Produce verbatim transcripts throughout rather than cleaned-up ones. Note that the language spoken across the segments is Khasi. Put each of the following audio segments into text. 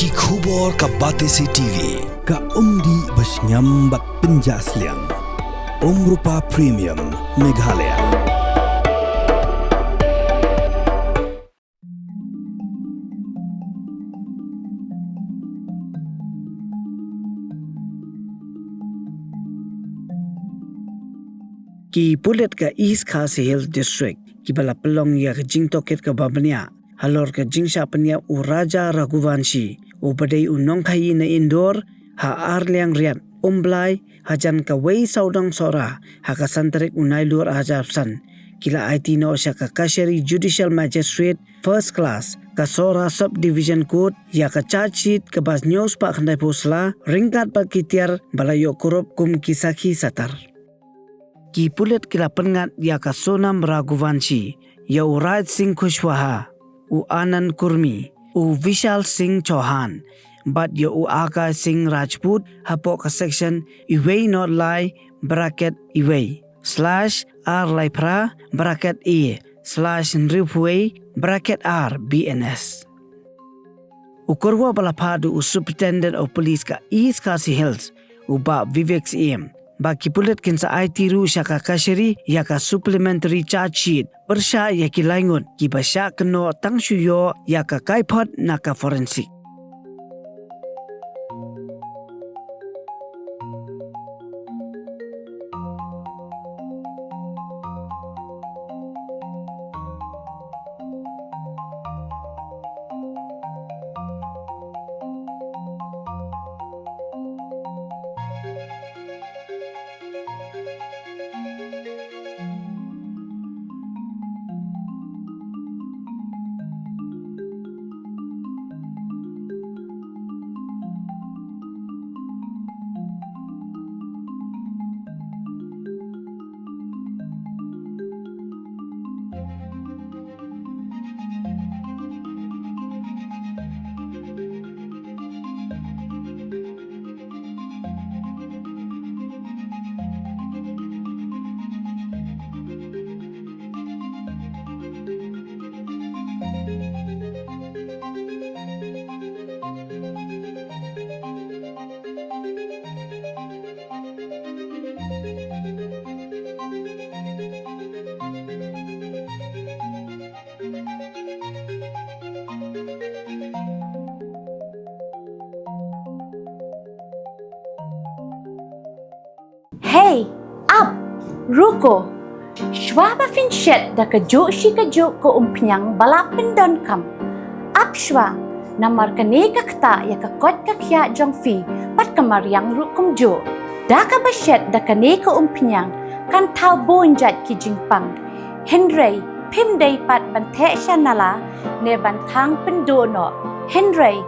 Ki khubor ka Batesi T V, ka umdih ba shngiam bad pynjah sliang. Umrupa Premium, Meghalaya. Ki pulit ka East Khasi Hills District kiba la pynlong ïa ka jingtohkit kaba bniah halor ka jingshah pynïap u Raja Raghuvanshi, uba dei u nongkhaïi na Indore, ha ar liang riat, um blai, hajan kawei sawdong Sohra, ha ka san tarik u Nailur ar hajar arphew san, ki la aiti noh sha ka Kashari Judicial Magistrate First Class, ka Sohra Subdivision Court, ïa ka charge sheet kaba hynñiew spah khyndaiphew sla, ryngkat bad ki tiar ba la ïoh kurup kum ki sakhi satar. Ki pulit ki la pynngat ïa ka Sonam Raghuvanshi, ïa u Raj Singh Kushwaha, u Anand Kurmi, u Vishal Singh Chauhan, bad ïa u Akash Singh Rajput, hapoh ka section iwei not lai, bracket iwei, slash ar lai phra, bracket A, slash hynriewphew wei, bracket R, B N S. U kyrwoh ba la phah da u Superintendent of Police ka East Khasi Hills, u Bah Vivek Syiem, ba ki pulit kin sa aiti ruh sha ka Kashari ïa ka supplementary charge sheet, pyrshah ïa ki laingut kiba shah kynnoh tang shu ïoh ïa ka kaiphod na ka forensic. Hei, ap, ruko. Shwa ba phin shet da kajuh shi kajuh ka umphniang ba la pyndonkam, ap shwa, namar kane ka ktah ïa ka koit ka khiah jong phi bad ka mariang ruh kumjuh. Da kaba shet da kane ka umphniang kan thaw bun jait ki jingpang. Hynrei phim dei pat ban theh sha nala ne ban thang pynduh noh. Hynrei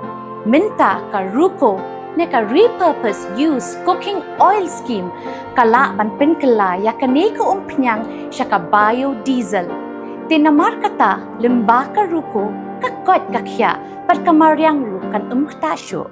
mynta ka ruko ne ka repurpose use cooking oil scheme ka lah ban pynkylla ïa kane ka umphniang sha ka biodiesel. Te namar kata, lyngba ka ruko, ka koit ka khiah bad ka mariang ruh kan ym ktah shuh.